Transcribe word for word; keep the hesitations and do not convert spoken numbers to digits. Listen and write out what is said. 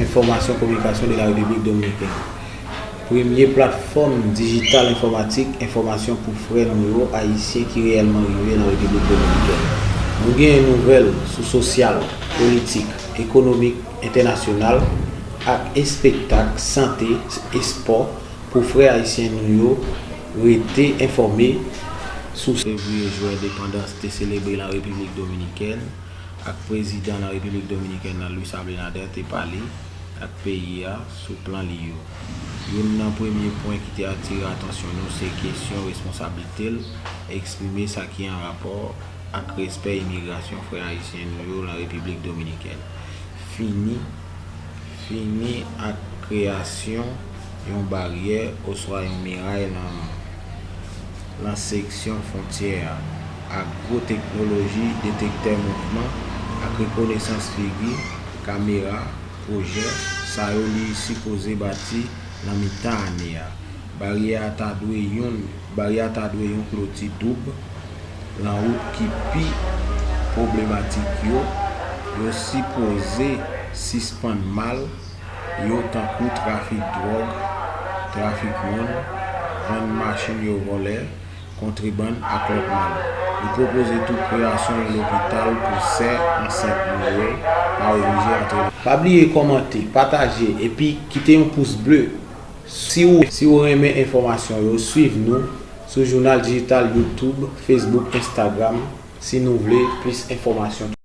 Enfòmasyon Kominikasyon de la Repiblik Dominikèn. Premye platfòm dijital enfòmatik enfòmasyon pou frè nou yo ayisyen ki reyèlman rive nan Repiblik Dominikèn. Nou genyen nouvèl sou sosyal, politik, ekonomik, entènasyonal, ak espektak, sante, espò, pou frè ayisyen nou yo rete enfòme sou. Fevriye, jou endepandans te selebre nan Repiblik Dominikèn, ak prezidan nan Repiblik Dominikèn nan, Luis Abinader, te pale ak peyi a sou plan li yo. Youn nan premye pwen ki te atire atansyon nou se kesyon responsablite l, eksprime sa ki an rapò ak respè imigrasyon frè ayisyen nou yo nan Repiblik Dominikèn. Fini, fini ak kreyasyon yon baryè oswa yon miray nan, nan seksyon fwontyè a, ak gwo teknoloji detektè mouvman ak rekonesans figi, kamera, pwojè, sa yo li sipoze bati nan mitan ane a. Baryè a ta dwe yon, baryè a ta dwe yon kloti doub nan wout ki pi pwoblematik yo. Yo sipoze sispann mal yo tankou trafik dwòg, trafik moun, vann machin yo vòlè, kontrebann ak lòt mal. Li pwopoze tou kreyasyon yon lopital pou sè ansent nou yo pa oblije antre nan. Pa bliye kòmante, pataje, epi kite yon pous ble. Si w, si w renmen enfòmasyon yo, swiv nou sou jounal dijital YouTube, Facebook, Instagram, si nou vle plis enfòmasyon.